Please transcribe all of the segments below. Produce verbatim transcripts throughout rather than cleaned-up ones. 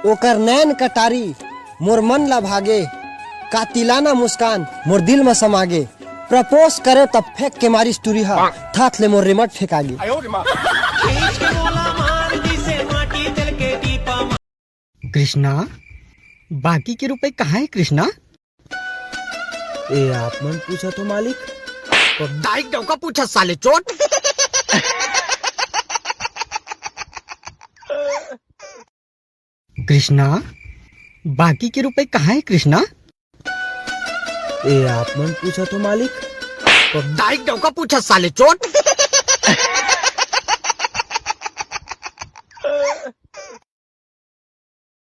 ओकर नैन कटारी मोर मन ला भागे, कातिलाना मुस्कान मोर दिल म समागे। प्रपोज करे तब फेंक के मारिस टूरी हा, थाथ ले मोर रिमट फेंका गे। कृष्णा, बाकी के रुपए कहाँ है कृष्णा? ए, आप मन पूछा तो मालिक। तो दाई डौका पूछा साले चोट। कृष्णा, बाकी के रुपए कहाँ है कृष्णा? ए, आप मन पूछा तो मालिक। तो दाई डौका पूछा साले चोट।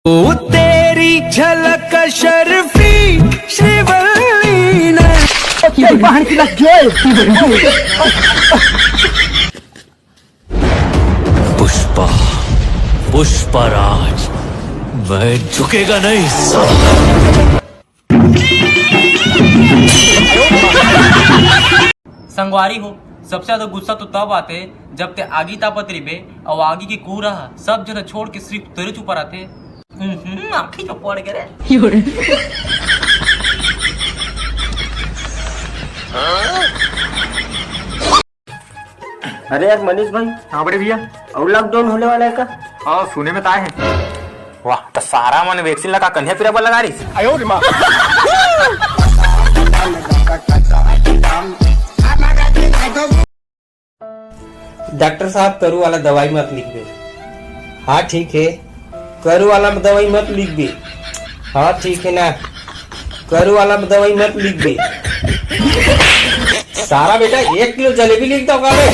ओ तेरी झलक शर्फी श्रीवल्ली ने। पुष्पा, पुष्पराज, मैं झुकेगा नहीं साला। संगवारी हो, सबसे ज्यादा गुस्सा तो तब आथे जब ते आगी तापत रहिबे अउ आगी के कूरा ह सब झन छोड़ के सिर्फ तोरेच ऊपर आथे। हम्म, आँखी जो पड़ गे रे। अरे यार मनीष भाई। हाँ बड़े भैया। अउ लॉकडाउन होने वाला है का? हाँ, सुने में तो आए हैं। वाह, तो सारा मन वैक्सीन लगा कन्हैया पिरा बर लगा रही। डॉक्टर साहब, करू वाला दवाई मत लिखबे। हाँ, ठीक है। करू वाला दवाई मत लिखबे। हाँ, ठीक है ना। करू वाला दवाई मत लिखबे। सारा बेटा एक किलो जलेबी लिख दो काले।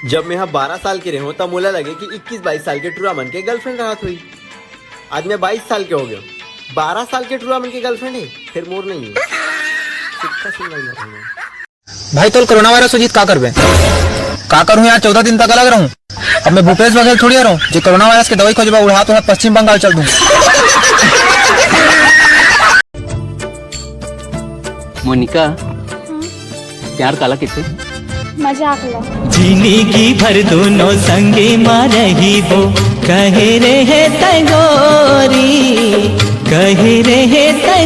जब मैं यहाँ बारह साल के रहूँ, तब मोला लगे कि इक्कीस बाईस साल के टूरा मन के गर्लफ्रेंड रहत होही। आज मैं बाईस साल के हो गया, बारह साल के टूरा मन के गर्लफ्रेंड है, फिर मोर नहीं है। कितना सुंदर लग रहा है। भाई, तोल कोरोना वायरस हो जीत का करबे? का करूं यार, चौदह दिन तक अलग रहूं। अब मैं भूपेश बघेल थोड़ी रहूं, जे कोरोना वायरस के दवाई खोजबा उड़हा तो पश्चिम बंगाल चल दूं। मोनिका, प्यार काला किथे? मजाक ला। जिंदगी भर दोनों संगे मा रहिबो, कहे रहे तैं गोरी, कहे रहे तैं